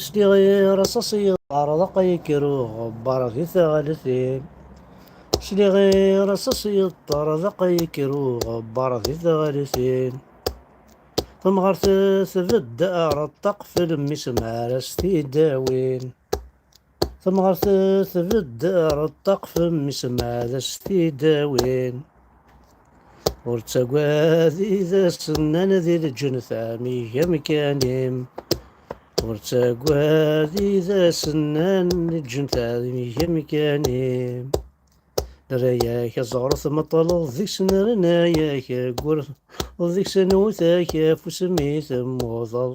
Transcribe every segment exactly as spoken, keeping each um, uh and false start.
Sliɣ i rrṣaṣ yeḍḍer, yekker uɣebbar di tɣaltin. Sliɣ i rrṣaṣ yeḍḍer, yekker uɣebbar di tɣaltin. Tamɣart tbedder ṭṭaq f lmis, ma ara s-t-id-awin. Tamɣart tbedder ṭṭaq f mmi-s, ma ad as-t-id-awin. Ur ttagad, i d as-nnan di lǧennet, amig amkan-im. Ur ttagad, i d as-nnan di lǧennet, amig amkan-im. Nerra-yak aẓru tmeṭṭleḍ deg-s, nerna-yak aggur deg-s, nwet-ak afus mi temmuteḍ.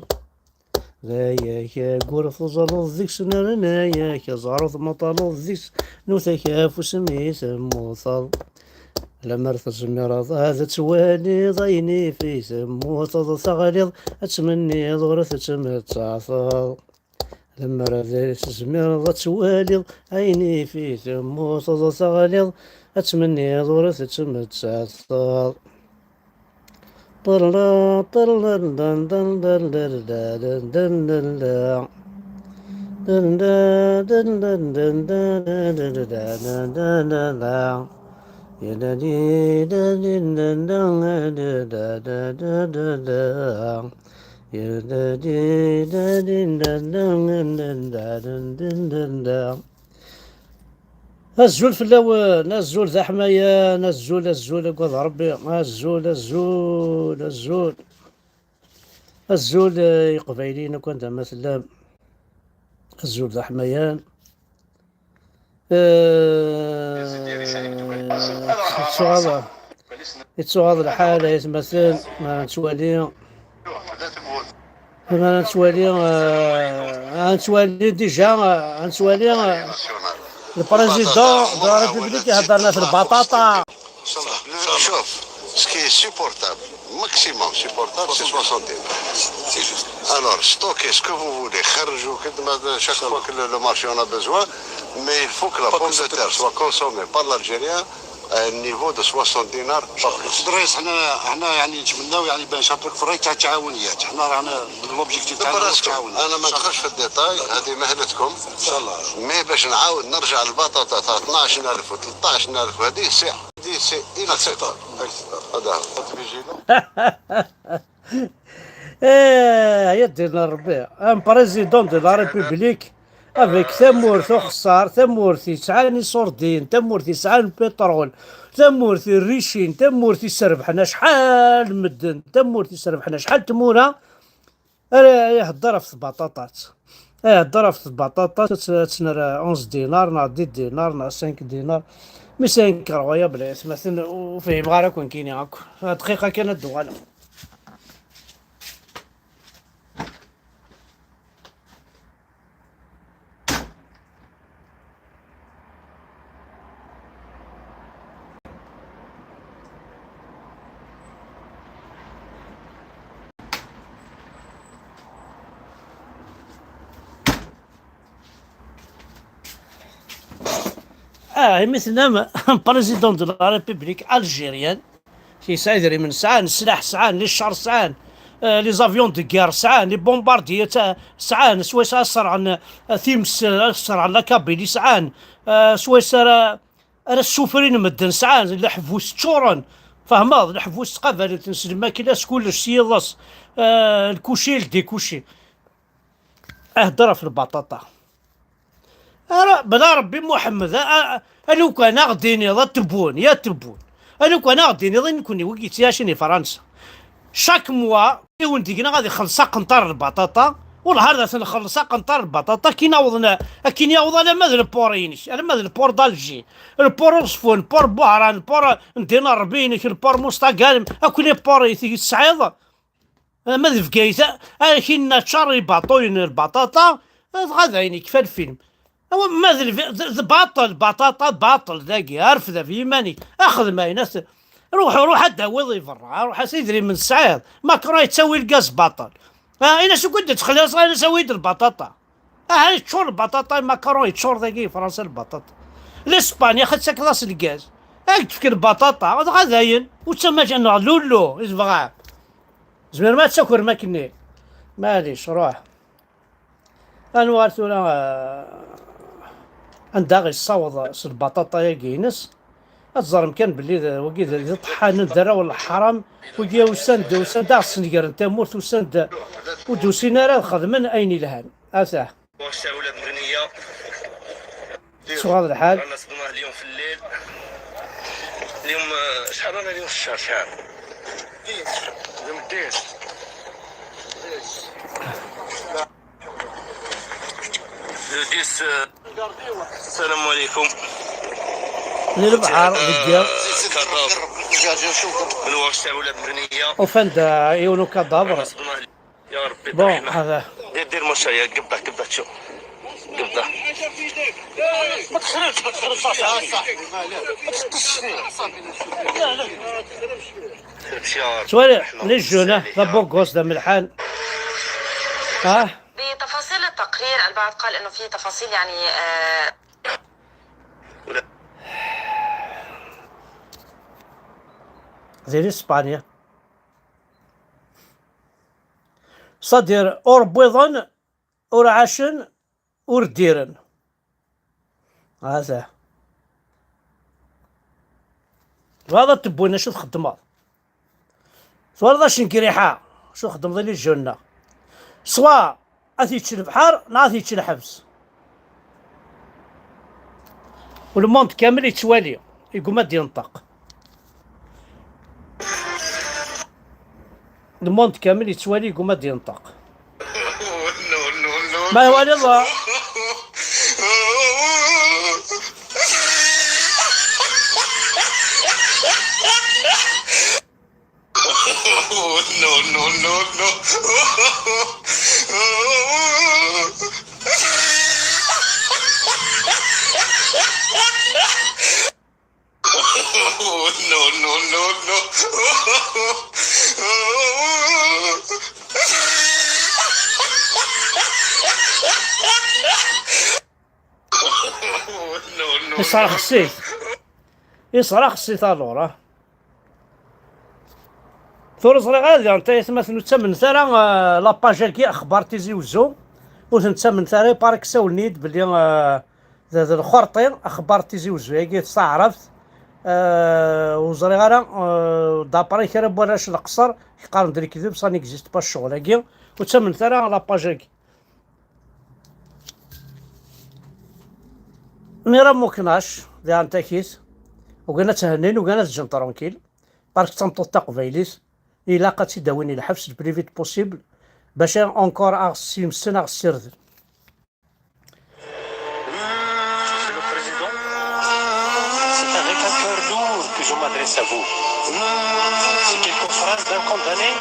D ayak aggur teẓẓleḍ deg-s, nerna-yak aẓru tmeṭṭleḍ deg-s, nwet-ak afus mi temmuteḍ. Lemmer tezmireḍ ad twaliḍ ayen ifi temmuteḍ, teɣliḍ ad tmenniḍ ur tettmettateḍ. Lemmer ad tezmireḍ ad twaliḍ ayen ifi temmuteḍ, teɣliḍ ad tmenniḍ ur tettmettateḍ. Azul fell-awen, azul d aḥmayan, azul, azul, agad Rebbi, azul, azul, azul. Azul, eh, Iqbayliyen akk anda ma tellam. Azul d aḥmayan. Eh, yettuɣal, yettuɣal lḥal, ay atmaten, ma nettwali. Tura ad nettwali, eh, ad nettwali déjà, eh, ad nettwali, eh, le président de la République يهضرنا في البطاطا. شوف، ce qui est supportable, maximum supportable, c'est soixante et un. Alors, stockez ce que vous voulez. خرجوا كل ما، chaque fois que le, le marché en a besoin, mais il faut que la pomme de terre soit consommée par l'Algérien à un niveau de soixante dinars, pas plus. دريس، حنا، حنا يعني نتمناو يعني باه نشاركوك في الراي تاع التعاونيات. حنا رانا l'objectif تاعنا هو التعاون. انا ما ندخلش في ال détail، هذه مهنتكم. ان شاء الله. Mais باش نعاود نرجع للبطاطا تاع اثناش ألف و ثلطاش ألف، هذه c'est، هذه c'est inacceptable. هذا هو. ايه، يا دينا ربي، un président de la République avec tamurt uxessar, tamurt yesɛan iṣurdiyen, tamurt yesɛan pétrole, tamurt rricin, tamurt yesrebḥen acḥal medden, tamurt yesrebḥen acḥal tmura, ara ihedder ɣef tbaṭaṭat. Ihedder ɣef tbaṭaṭat, ad tt-, ad tt-nerr onze dinars, neɣ dix dinars, neɣ cinq dinars. Mais c'est incroyable, ay atmaten, ur fhimeɣ ara akk nekkini akk. Dqiqa kan ad d-uɣaleɣ. Ah, imi tennam président de la République algérienne, yesɛa idrimen, sɛan sslaḥ, sɛan les chars, sɛan, euh, les avions de guerre, sɛan les bombardiers, ta-, sɛan swayes ara sserɛen, euh, times, ara sserɛen la Kabylie, sɛan, euh, swayes ara, ara ssufrin medden, sɛan leḥbus ččuren, fehmeḍ, leḥbus ttqabalen-ten s lmakla, s kullec, s yiḍes, euh, lkuci, ldikuci. Ahder ɣef lbaṭaṭa. Ara, bla Rebbi Muḥemmed, a, a, a lukan a ɣ-d-tiniḍ, a Tebboune, ya Tebboune. A lukan a ɣ-d-tiniḍ i nekkni, wigi yettɛicin di Fransa. Chaque mois, yiwen deg-neɣ ad ixelleṣ aqenṭar n lbaṭaṭa, wellah ar d at-nxelleṣ aqenṭar n lbaṭaṭa, akken awḍen, akken yaweḍ alamma d le port-inek, alamma d le port d'Alger, le port Uẓeffun, le port Buhran, le port n Dina Rebbi-inek, le port Mustagalem, akk les ports i tesɛiḍ. Ma d Bgayet, a, akin nna ččar ibaṭuyen n lbaṭaṭa, dɣa d ayen yekfa lfilm. Awa, ma d lfi-, d, d baṭel, baṭaṭa baṭel dagi, rfed ɣef yiman-ik, axdem ayen, as-, ruḥ, ruḥ ad d-tawiḍ i berra, ruḥ as idrimen tesɛiḍ, Macron yettawi lgaz baṭel. A, in-as ukud d-texliṣ, in-as awi-d lbaṭaṭa. Aha, yeččur lbaṭaṭa, Macron yeččur dagi i Fransa lbaṭaṭa. L'Espagne, axi tettakeḍ-as lgaz. Ad k-d-fken baṭaṭa, dɣa dayen. Ur ttama neɣ lullu i tebɣa. Tzemrem ad takrem akkenni. Maɛlic, ruḥ. Ad nuɣal tura, eh, anda i yessaweḍ s lbaṭaṭa-agi-ines. Ad teẓrem kan belli d, wagi d, d iṭeḥḥanen, d arraw n leḥram. Wagi usan-d, usan-d ad aɣ-snegren tamurt, usan-d ur d-usin ara ad xedmen ayen ilhan. Atah. Tuɣal lḥal. اليوم، آه، شحال رانا اليوم في الشهر؟ شحال؟ اليوم الديس. Le dix, آه، السلام عليكم. Di lebḥer, deg yiḍ. Kadav. من واش تعمل هاد البنية؟ Ufan-d, ah, yiwen ukadaver. يا ربي. Bon, هذا. دير، دير مشايا، قبضة، قبضة، شوف. قبضة. ما تخرجش، ما تخرجش، صح، صح. ما تخرجش. لا، لا. تخرجش يا ربي. شوالي، لي جون، ذا بوغوس، ذا ملحان. ها؟ بتفاصيل التقرير، البعض قال إنه في تفاصيل، يعني، آه، زي الإسبانيا. C'est-à-dire, ur wwiḍen, ur ɛacen, ur ddiren. Hata. Tebɣiḍ ad tewwin acu txeddmeḍ? Twalaḍ acu n griḥa? Acu txeddmeḍ i les jeunes-nneɣ? Soit ad t-yečč lebḥer, neɣ ad t-yečč lḥebs. U le monde kamel yettwali, yegguma ad d-yenṭeq. Le monde kamel yettwali, yegguma ad d-yenṭeq. Ma iwala Allah. Yesserxes-it. Yesserxes-it alors, ah. Tura ẓriɣ ara diɣen tayetmaten ur ttamnet ara, ah, la page-agi, axbar Tizi Uzzu. Ur ten-ttamnet ara, iparik sawlen-iyi-d belli, ah, d, d lxerṭi, axbar Tizi Uzzu-agi s taɛrabt. Ah, ur ẓriɣ ara, ah, d'après kra n warrac n leqṣer, qqaren-d lekdeb, ça n'existe pas ccɣel-agi. Ur ttamnet ara la page-agi. Mira Muknac, diɣen takit, ugan ad thennin, ugan ad ǧǧen tranquille, parce que d tameṭṭut taqbaylit, ilaq ad tt-id-awin i lḥebs le plus vite possible, bac encore ad ɣ-s-yemsen, ad ɣ-ssirden. Monsieur le Président, c'est avec un cœur lourd que je m'adresse à vous. C'est quelques phrases d'un condamné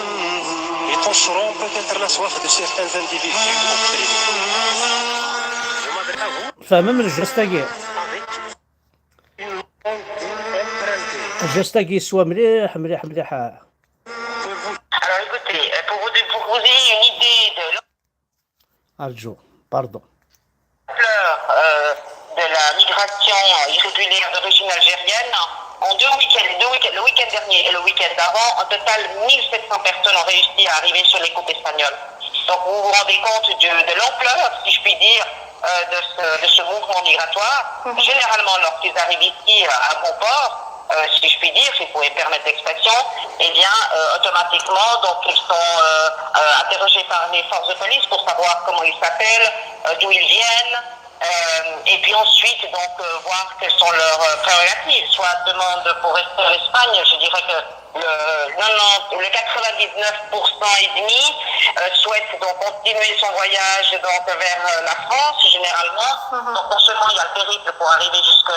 étancheront peut-être la soif de certains individus auprès de vous. Je m'adresse à vous. Tfehmem lǧest-agi? Avec une langue empruntée. Lǧest-agi yeswa mliḥ, mliḥ, mliḥ. Alors écoutez, euh, pour vous, pour que vous ayez une idée de Arǧu, pardon. L'ampleur, euh, de la migration irrégulière d'origine algérienne, en deux week-ends, deux week-, le week-end dernier et le week-end d'avant, en total, mille sept cents personnes ont réussi à arriver sur les côtes espagnoles. Donc vous vous rendez compte de, de l'ampleur, si je puis dire, euh, de ce, de ce mouvement migratoire. Mhm. Généralement, lorsqu'ils arrivent ici, euh, à bon port, euh, si je puis dire, si vous pouvez me permettre l'expression, eh bien, euh, automatiquement, donc, ils sont, euh, euh, interrogés par les forces de police pour savoir comment ils s'appellent, euh, d'où ils viennent, euh, et puis ensuite, donc, euh, voir quelles sont leurs, euh, prérogatives. Soit demande pour rester en Espagne, je dirais que le, non, non, le quatre-vingt-dix-neuf pour cent et demi, euh, souhaite donc continuer son voyage donc vers, euh, la France, généralement. Mhm. Donc, non seulement il y a le périple pour arriver jusque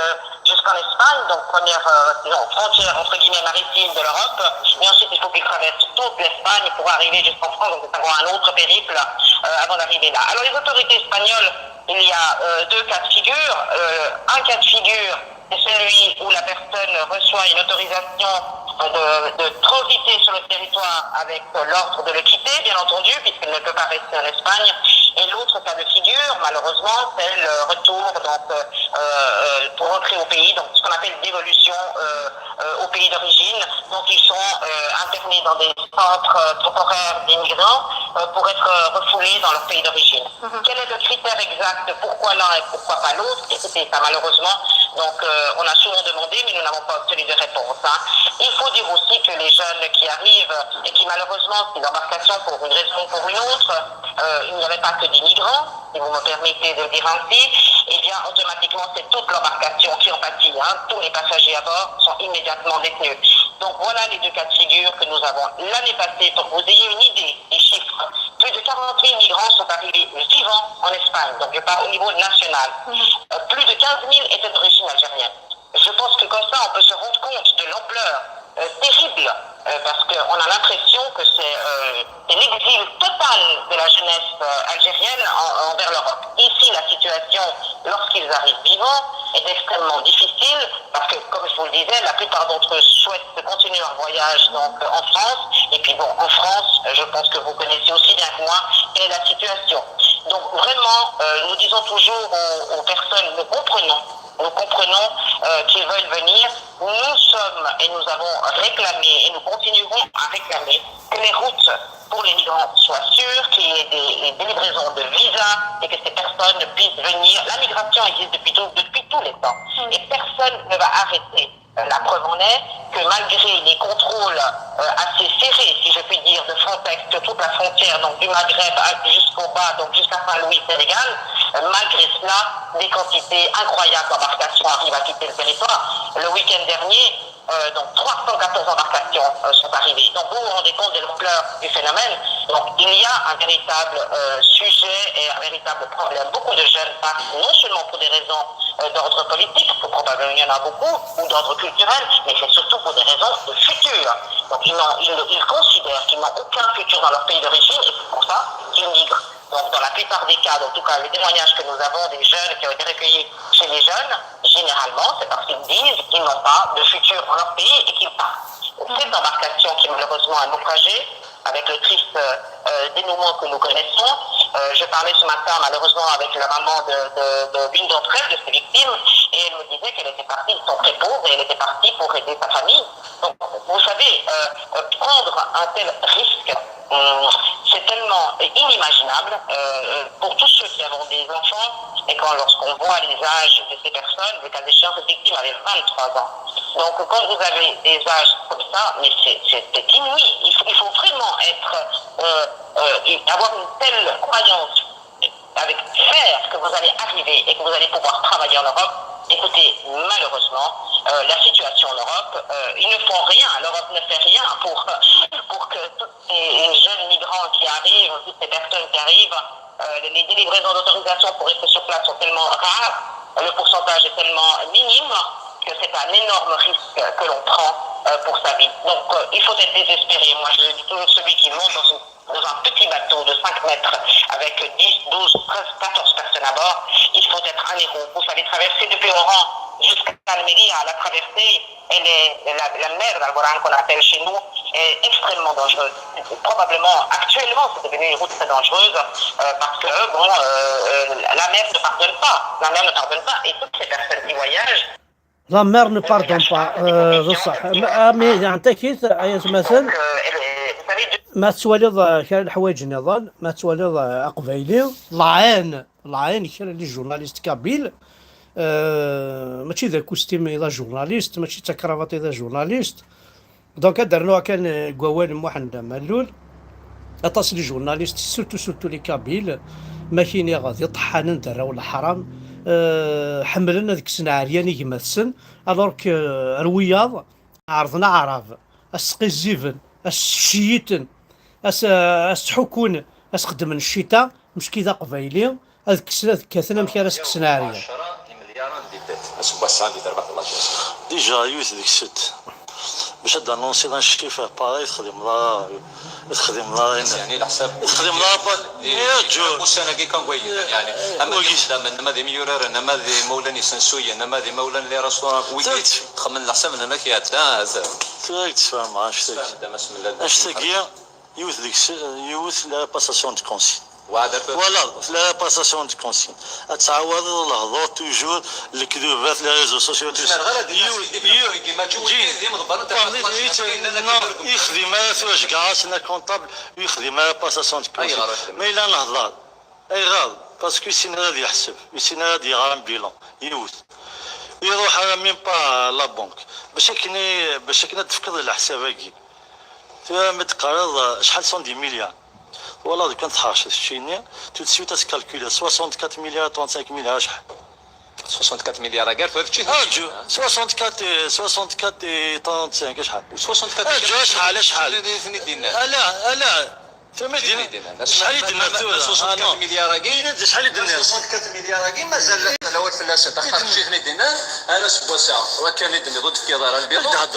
jusqu'en Espagne, donc première, euh, disons, frontière entre guillemets maritime de l'Europe, et ensuite il faut qu'il traverse toute l'Espagne pour arriver jusqu'en France, donc c'est encore un autre périple, euh, avant d'arriver là. Alors les autorités espagnoles, il y a, euh, deux cas de figure. Euh, un cas de figure, c'est celui où la personne reçoit une autorisation, euh, de, de transiter sur le territoire avec, euh, l'ordre de le quitter, bien entendu, puisqu'elle ne peut pas rester en Espagne. Et l'autre cas de figure, malheureusement, c'est le retour donc, euh, euh, pour rentrer au pays, donc ce qu'on appelle dévolution euh, euh, au pays d'origine. Donc ils sont euh, internés dans des centres euh, temporaires d'immigrants euh, pour être euh, refoulés dans leur pays d'origine. Quel est le critère exact? Pourquoi l'un et pourquoi pas l'autre? Écoutez, ça malheureusement, donc euh, on a souvent demandé, mais nous n'avons pas obtenu de réponse. Hein. Il faut dire aussi que les jeunes qui arrivent et qui malheureusement, si l'embarcation pour une raison ou pour une autre, euh, il n'y avait pas que des migrants, si vous me permettez de le dire ainsi, eh bien automatiquement c'est toute l'embarcation qui en pâtit. Hein. Tous les passagers à bord sont immédiatement détenus. Donc voilà les deux cas de figure que nous avons l'année passée, pour que vous ayez une idée des chiffres. Plus de quarante mille migrants sont arrivés vivants en Espagne, donc je parle au niveau national. Euh, plus de quinze mille étaient d'origine algérienne. Je pense que comme ça, on peut se rendre compte de l'ampleur euh, terrible, euh, parce qu'on a l'impression que c'est euh, c'est l'exil total de la jeunesse euh, algérienne en- envers l'Europe. Ici, la situation, lorsqu'ils arrivent vivants, est extrêmement difficile, parce que, comme je vous le disais, la plupart d'entre eux souhaitent continuer leur voyage donc euh, en France. Et puis bon, en France, je pense que vous connaissez aussi bien que moi, quelle est la situation. Donc vraiment, euh, nous disons toujours aux, aux personnes, nous comprenons, nous comprenons euh, qu'ils veulent venir. Nous sommes et nous avons réclamé et nous continuerons à réclamer que les routes pour les migrants soient sûres, qu'il y ait des, des délivraisons de visas et que ces personnes puissent venir. La migration existe depuis, tout- depuis tous les temps et personne ne va arrêter. Euh, La preuve en est que malgré les contrôles euh, assez serrés, si je puis dire, de Frontex sur toute la frontière, donc du Maghreb à- jusqu'au bas, donc jusqu'à Saint-Louis, Sénégal, euh, malgré cela, des quantités incroyables d'embarcations arrivent à quitter le territoire. Le week-end dernier, euh, donc trois cent quatorze embarcations euh, sont arrivées. Donc vous vous rendez compte de l'ampleur du phénomène. Donc il y a un véritable euh, sujet et un véritable problème. Beaucoup de jeunes partent non seulement pour des raisons euh, d'ordre politique, que probablement il y en a beaucoup, ou d'ordre culturel, mais c'est surtout pour des raisons de futur. Donc ils, n'ont- ils, ils considèrent qu'ils n'ont aucun futur dans leur pays d'origine et c'est pour ça qu'ils migrent. Donc dans la plupart des cas, en tout cas les témoignages que nous avons des jeunes qui ont été recueillis chez les jeunes, généralement c'est parce qu'ils disent qu'ils n'ont pas de futur dans leur pays et qu'ils partent. Cette embarcation qui malheureusement a naufragé, avec le triste euh, dénouement que nous connaissons. Euh, je parlais ce matin malheureusement avec la maman de, de- de l'une d'entre elles, de ces victimes, et elle me disait qu'elle était partie, ils sont très pauvres, et elle était partie pour aider sa famille. Donc, vous savez, euh, euh, prendre un tel risque, hum, c'est tellement inimaginable euh, pour tous ceux qui avons des enfants, et quand lorsqu'on voit les âges de ces personnes, le cas échéant, cette victime avait vingt-trois ans. Donc quand vous avez des âges comme ça, mais c'est c'est- c'est inouï. Il faut, il faut vraiment être, euh, euh, avoir une telle croyance avec faire que vous allez arriver et que vous allez pouvoir travailler en Europe. Écoutez, malheureusement, euh, la situation en Europe, euh, ils ne font rien. L'Europe ne fait rien pour, pour que tous ces jeunes migrants qui arrivent, toutes ces personnes qui arrivent, euh, les délivraisons d'autorisation pour rester sur place sont tellement rares, le pourcentage est tellement minime que c'est un énorme risque que l'on prend euh, pour sa vie. Donc euh, il faut être désespéré. Moi, je dis toujours, celui qui monte dans, une- dans un petit bateau de cinq mètres avec dix, douze, treize, quatorze personnes à bord, il faut être un héros. Vous savez, traverser depuis Oran jusqu'à Almeria, la traversée, elle est, la, la mer d'Alborán qu'on appelle chez nous, est extrêmement dangereuse. Probablement, actuellement, c'est devenu une route très dangereuse euh, parce que, bon, euh, euh, la mer ne pardonne pas. La mer ne pardonne pas. Et toutes ces personnes qui voyagent, La mer ne pardonne pas, euh, d ṣṣeḥ. Ma- ah, mais yeɛṭak-it ay atmaten. Ma tettwaliḍ euh, kra n leḥwayeǧ nniḍen, ma tettwaliḍ euh, aqbayli, ḍaɛen, ḍaɛen kra n les journalistes kabyles, euh, mačči d akustim i d ajournaliste, mačči d takravat i d ajournaliste. Donc ad d-rnuɣ kan euh, deg wawal n Muḥend Amallul. Aṭas n les journalistes, surtout surtout les kabyles, ma k-iniɣ d iṭeḥḥanen d arraw n leḥram, euh, ḥemmlen ad kksen ɛeryan i gma-tsen, alors que euh, ar wiyaḍ ɛerḍen aɛrab, a s-sqizziben, a s-sceyyiten, a s- a s-ttḥukkun, a s-xeddmen ccita, mecki d aqbayli, ad kksen ad kkaten amek ara s-kksen ɛeryan. Déjà, yiwet deg-sent. Bac ad d-annonsiḍ un chiffre pareil, txedmeḍ ara, txedmeḍ ara. Yeɛni leḥsab. Txedmeḍ ara pa- Yeɛǧu. Ussan-agi kan n wayen yellan, yeɛni. Ama d ixeddamen, ama d imyuraren, ama d imawlan isensuyen, ama d imawlan n les restaurants, wigi txemmen leḥsab-nneɣ ad iɛedda. Tura i d-sfehmeɣ annect-agi. Annect-agi, yiwet deg-s, yiwet la passation de consigne. Voilà, la passation de consigne. Ad tɛawdeḍ lehḍur toujours, lekdubat, les réseaux sociaux, tout ça. Non, ur yexdim ara tura, jgaɣ-asen akunṭabl, ur yexdim ara passation de consigne. Ma yella nehḍer. Ayɣer? Parce que ur yessin ara ad yeḥseb, ur yessin ara ad yeɣra un bilan, yiwet. Ur iruḥ ara même pas la banque. Bac akken i, bac akken ad d-tefkeḍ leḥsab-agi. Tura mi d-teqqareḍ, eh, acḥal sont des milliards? Twalaḍ kan tḥerceḍ keččini, tout de suite ad tkalkuliḍ soixante-quatre milliards, trente-cinq milliards acḥal? Soixante-quatre milliards agi, tura kečči. Arǧu, soixante-quatre, eh, soixante-quatre et trente-cinq acḥal? Soixante-quatre. Arǧu, acḥal, acḥal? Ala, ala. Tura ma d-, acḥal i d-tenniḍ tura? Soixante-quatre milliards agi. Ini-d acḥal i d-tenniḍ. Soixante-quatre milliards agi, mazal la lawal fell-asen. Taxaṭer kečči i ten-id-yennan, ara seg wass-a, wakken i d-tenniḍ, ur d-tefkiḍ ara lbiṭu. Ad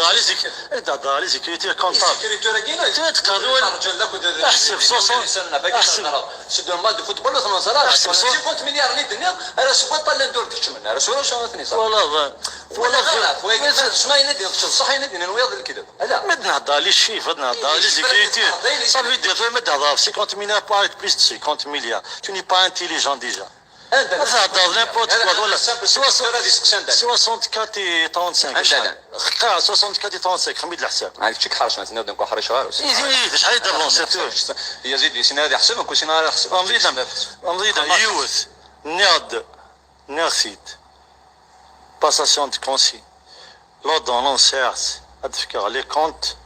d-heddeṛ les sécurités comptables. Sécurité-agi, la, tura teqqareḍ, aḥseb soixante, aḥseb. C'est un match de football, ur t-neẓra. Aḥseb cinquante milliards i d-tenniḍ, ara seg waṭṭan llan ur d-keččmen ara, s wala acu ara ten-iẓer. Twalaḍ, twalaḍ, ssma ayen i d-yeḍčen, ṣṣeḥ ayen i d-yennan wiyaḍ d lekdeb. Ala. Ma d-nehḍer les chiffres, ma d-nehḍer les sécurités. Ça veut dire, ma d-nehḍer cinquante milliards, pas avec plus de cinquante milliards. Tu n'es pas intelligent déjà. Ma d-nehḍer n'importe quoi, voilà. Soixante-quatre et trente-cinq. Soixante-quatre et trente-cinq, xmi d leḥsab. Yazid, yessen ad yeḥseb, nekk ur yessin ara ad yeḥseb. Yiwet, nniɣ-d, nniɣ-t-id. Passation de consigne. L'ordonnance, ad d-fkeɣ les comptes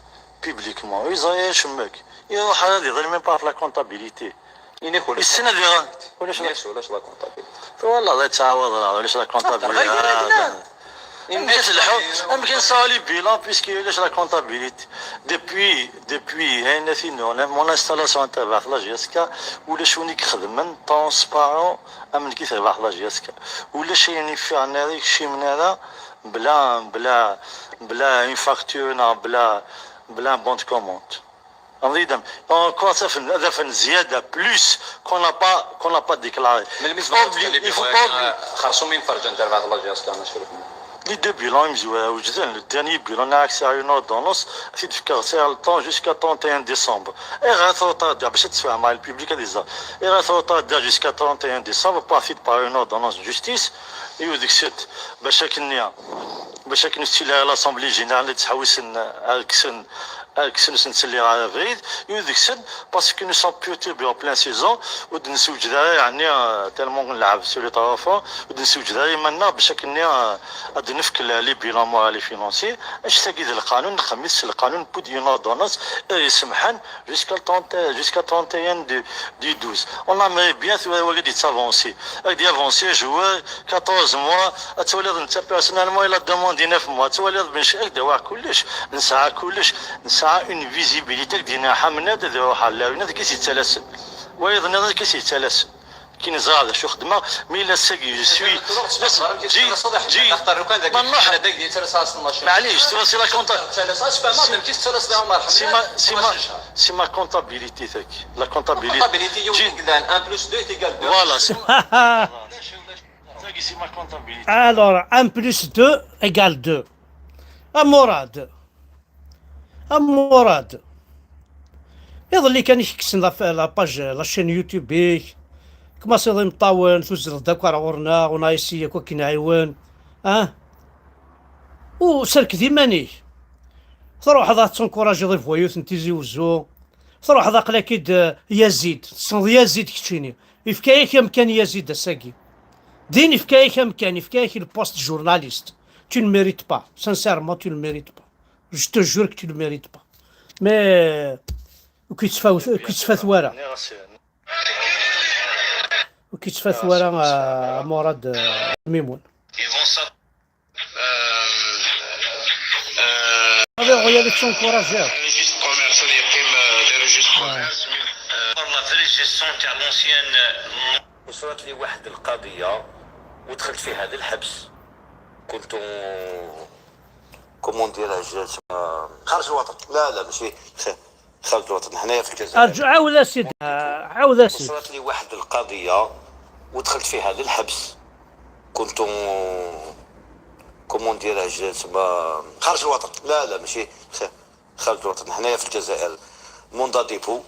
publiquement. Ur yeẓri acemma. Iruḥ ara ad iḍel même pas la comptabilité. Yessen ad iɣer. Ulac la comptabilité. Twalaḍ, ad tettɛawaḍ, ulac la comptabilité. Amek ad telḥu? Amek ad nesɛu les bilans puisque ulac la comptabilité? Depuis, depuis, ayen, mon installation à Tabaɛt, la J S K, ulac win i ixedmen transparent am nekk i terbaɛt la J S K. Ulac ayen iffiɣen ara, ikcimen ara, bla, bla, bla une facture, neɣ bla, bla un bon de commande. Encore ad afen, ad afen zzyada, plus qu'on n'a pas, qu'on n'a pas déclaré. Melmi tzemreḍ ad tefkeḍ les bilans-agi xerṣum imferrǧen n terbaɛt la J S K, ma tcewwleḍ? Les deux bilans imezwura wejden, le dernier bilan, nniɣ-ak sɛiɣ une ordonnance, ad t-id-fkeɣ, sɛiɣ le temps jusqu'à trente et un décembre. Ayɣer ad truṭardiḍ? Bac ad tessefhem le public ad iẓer. Ayɣer ad truṭardiḍ jusqu'à trente et un décembre, pas fait par une ordonnance de justice, i udekset, bac akken-nni, bac akken ur tettili ara l'Assemblée Générale ad ttḥewwisen ar kksen, ar kksen ur sen-ttselliɣ ara abrid, i udeksen, parce que nous sommes perturbés en pleine saison, ur d-nessewǧed ara, yeɛni, euh, tellement nlɛeb sur les trois fronts, ur d-nessewǧed ara iman-nneɣ bac akken-nni, euh, ad d-nefk le, les bilans moraux et financiers. Anect-agi d lqanun, nxemmem-it s lqanun, newwi-d une ordonnance i ɣ-isemḥen jusqu'à le trente, jusqu'à trente et un du, du douze. On aimerait bien tura wagi ad yettavancé. Ad d-yavancé, jouer quatorze mois, ad twaliḍ netta personnellement il a demandé neuf mois, ad twaliḍ benci, ad d-awaɣ kullec, nesɛa kullec, nesɛa une visibilité, ad d-yenna Ḥamnad ad iruḥ ɣer Lawin, ad k-yettalasen. Wayeḍ nniḍen ad k-yettalasen. Ki neẓra d acu xedmeɣ, mi la sagi, je suis, ma nruḥ, maɛlic, tura c'est la compta-, c'est ma, c'est ma, c'est ma comptabilité, tagi. La comptabilité. Comptabilité, yiwen i yellan, un plus deux est égal deux. Voilà, c'est ma, tagi c'est ma comptabilité. Alors, un plus deux égale deux. A Murad. A Murad. Iḍelli kan i k-kksen la, la page, la chaîne YouTube-ik. Kmasiḍ imeṭṭawen, tuzzleḍ-d akk ar ɣur-neɣ, on a essayé akk ad k-nɛiwen. Ah? U serked iman-ik. Truḥeḍ ad tettnkurajiḍ i bwayut n Tizi Wezzu. Truḥeḍ aql-ak-id, eh, Yazid. Tessneḍ Yazid keččini. Yefka-yak amkan Yazid ass-agi. Din yefka-yak amkan, yefka-yak le poste journaliste. Tu ne mérites pas. Sincèrement, tu ne mérites pas. Je te jure que tu ne mérites pas. Mais, ur k-yettfat, ur k-yettfat wara. Ur k-yettfat wara, euh, Murad, euh, Mimoun. Ad iɣuya ad ittunkuṛaji. Registre commerce, ad yeqqim, euh, des registres commerce, euh, par la vraie gestion تاع l'ancienne. وصلت لي واحد القضية ودخلت في هذا الحبس. كنت، comment dirais-je, خارج الوطن. لا، لا، ماشي خ-، خارج الوطن، حنايا في الجزائر. أرجو، عاود أسيدي، عاود أسيدي. وصلت لي واحد القضية ودخلت في هذا الحبس. كنت، comment dirais-je, تسمى خارج الوطن. لا، لا، ماشي خ-، خارج الوطن، حنايا في الجزائر. Mandat de dépôt.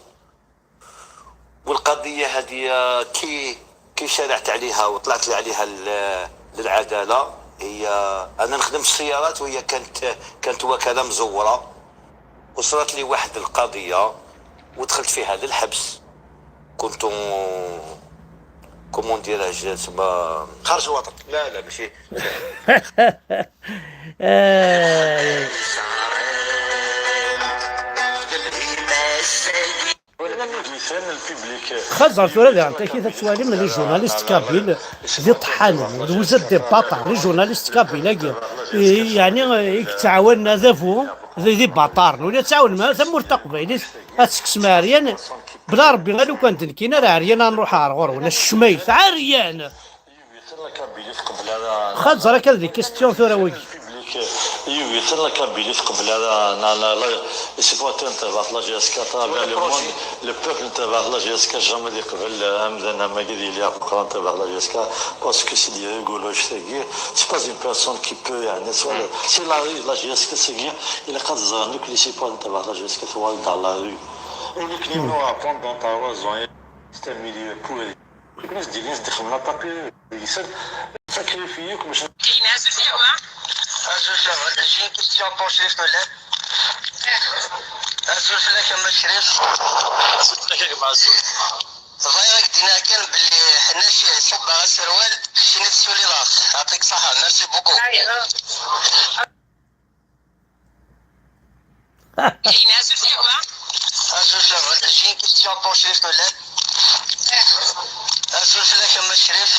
والقضية هذه كي، كي شارعت عليها وطلعت لي عليها ال-، للعدالة، هي أنا نخدم في السيارات، وهي كانت، كانت وكالة مزورة، وصرات لي واحد القضية ودخلت فيها للحبس. كنت، كومون ديراج، تسمى، خارج الوطن. لا، لا، ماشي. آه. Xaẓer tura daɣen takit ad twalim les journalistes kabyles d iṭeḥḥanen, vous êtes des bâtards, les journalistes kabyles-agi, i-, yeɛni, i yettɛawanen adabu d, d ibaṭaren, ula ttɛawanem ara tamurt taqbaylit ad tekksem ɛeryan, bla Rebbi a lukan d nekkin ara ɛeryan ad nruḥ ar ɣur-wen, a ccmayt, ɛeryan! Xaẓer akka d les questions tura wigi. Public, euh, yugi-ten la Kabylie teqbel ara, na, na, la, les supporters n terbaɛt la J S K à travers le monde, le peuple n terbaɛt la J S K jamais ad yeqbel, euh, amdan am wagi ad yili ameqqran n terbaɛt la J S K, parce que c'est des rigolos, tagi, c'est pas une personne qui peut, yeɛni, soit le, c'est la rue de la J S K, tagi, ilaq ad ẓren akk les supporters n terbaɛt la J S K tuɣal dans la rue. Uniquement à prendre dans ta raison, c'est un milieu pourri. Plus d-ilin sdexlen aṭaṭi deg-sen, sacrifier-ik, mačči. Azul fell-awen, j'ai une question pour Crif Mlal. Azul fell-ak a Mass Crif. Azul fell-ak a gma, azul. Bɣiɣ ad k-d-iniɣ kan belli ḥnac iṣubbeɣ aserwal, keččini tessuliḍ-aɣ-t. Yeɛṭik ṣṣeḥḥa, merci beaucoup. Azul fell-awen, j'ai une question pour Crif Mlal. Azul fell-ak a Mass Crif.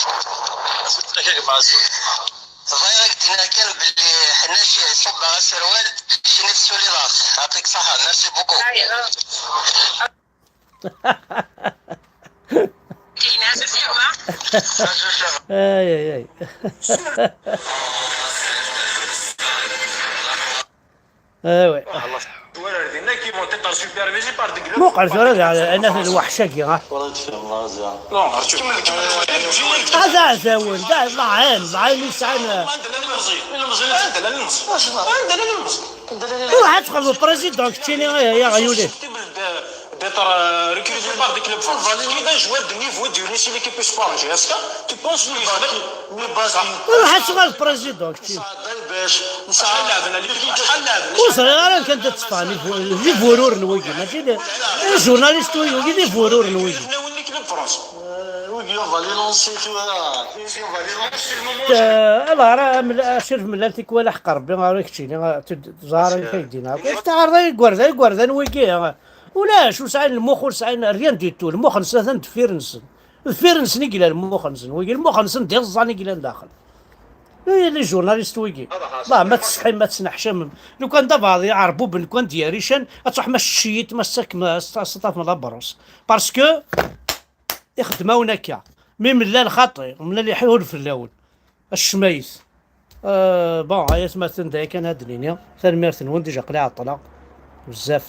Azul fell-ak a gma, azul. Bɣiɣ ad k-d-iniɣ kan belli ḥnac iṣubbeɣ aserwal, keččini tessuliḍ-aɣ-t. Yeɛṭik ṣṣeḥḥa, merci beaucoup. Ay, ay, ay. Ah ouais. Muqel tura d anat lweḥc-agi, ha? Hada ɛdawen, da ḍaɛen, ḍaɛen yesɛan. Ruḥ ad txedmeḍ président keččini, ya, ya ɣyuli. D'être, euh, recruté par des clubs. Kida joueur de niveau de Russie, l'équipe espoir J S K, tu penses que... Ruḥ ad tuɣaleḍ président keččini. Ur ẓriɣ ara kan ad tteffɣen d ibururen wigi, mačči d ijournalisten wigi, d ibururen wigi. Aḍar, Crif Mlal, tikwal aḥeqq Rebbi ara keččini, teẓra amek ay d-yenna. Teɛreḍ ay igerdan, igerdan wigi, ulac, ur sɛin lmux, ur sɛin rien du tout, lmux-nsen atan deffir-nsen. Deffir-nsen i yella lmux-nsen, wigi lmux-nsen d iẓẓan i yellan daxel. Eh, les journalistes wigi. Bah, ma tesḥim, ma tesneḥcamem. Lukan d abaɛḍ iɛerbuben, lukan d yarican, ad truḥem ad tciyit, ma s-, ma s-, ma s-, teṭṭafem la brosse. Parce que ixeddem-awen akka. Mi mlal xaṭi, mlal iḥiwel fell-awen. Acmayt. Euh, bon, ay atmaten, d aya kan ad d-nini. Tanemmirt-nwen, déjà aql-i ɛeṭṭleɣ bezzaf.